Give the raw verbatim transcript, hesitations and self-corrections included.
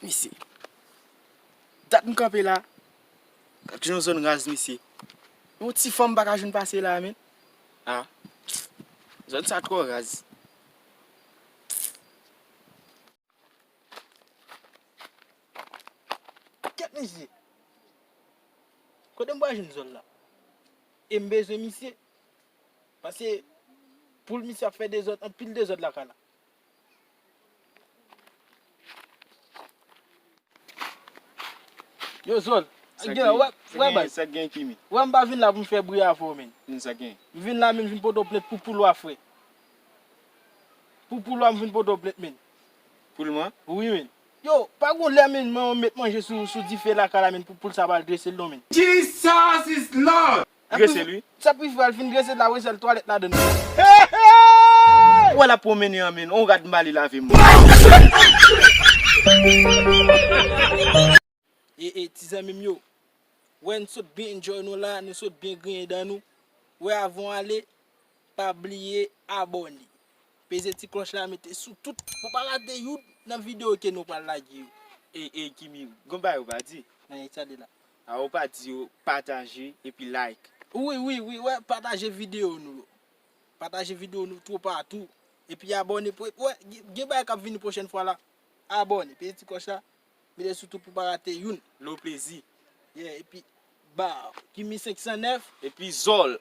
Mesye. Dat m kanpe la. Gad jan zòn raz, mesye. Yon ti fanm pa ka jwenn pase la, men. Ah. Zòn sa twò raz. Kèt, mesye. Kote m pral jwenn zòn la? E m bezwen misye. Paske poul misye ap fè dezòd, anpil dezòd lakay la. Yo, Zòl. Sa gen, gen, wè, sa wè, gen, baz. Sa gen, Kimi? Wè, m pa vin la pou m fè bri avè w, men. Hmm, sa gen? M vin la, men m vin pote w plent pou poul ou a, frè. Pou poul ou a, m vin pote w plent, men. Poul mwen? Wi, men. Yo, pa gon lè, men, mwen met manje sou, sou dife lakay la, men, pou poul sa pral drese l, non, men. Jesus is Lord! Drese l, wi. Sa pou fè al fin drese la, wè sèl twalèt ladan. Ou wè l ap pwomennen an, men, on rad m ba li lave m. E, e, ti zanmi m yo, wè n sot byen enjoy nou la, nou sot byen griyen dan nou. Wè, avan w ale, pa bliye abòne. Peze ti klòch la, mete sou tout pou pa rate youn nan videyo ke nou pral lage yo. E, e, Kimi, gon bagay ou pa di? Nan, e sa de la. A, ou pa di yo pataje epi like. Wi, wi, wi, wè, pataje videyo nou yo. Pataje videyo nou toupatou. Epi abòne pou, wè, gen, gen bagay k ap vini pwochèn fwa la. Abòne, peze ti klòch la. Mete sou tout pou pa rate youn. Lo plezi. Yeah, epi, ba, Kimi senk san nèf. Epi Zòl.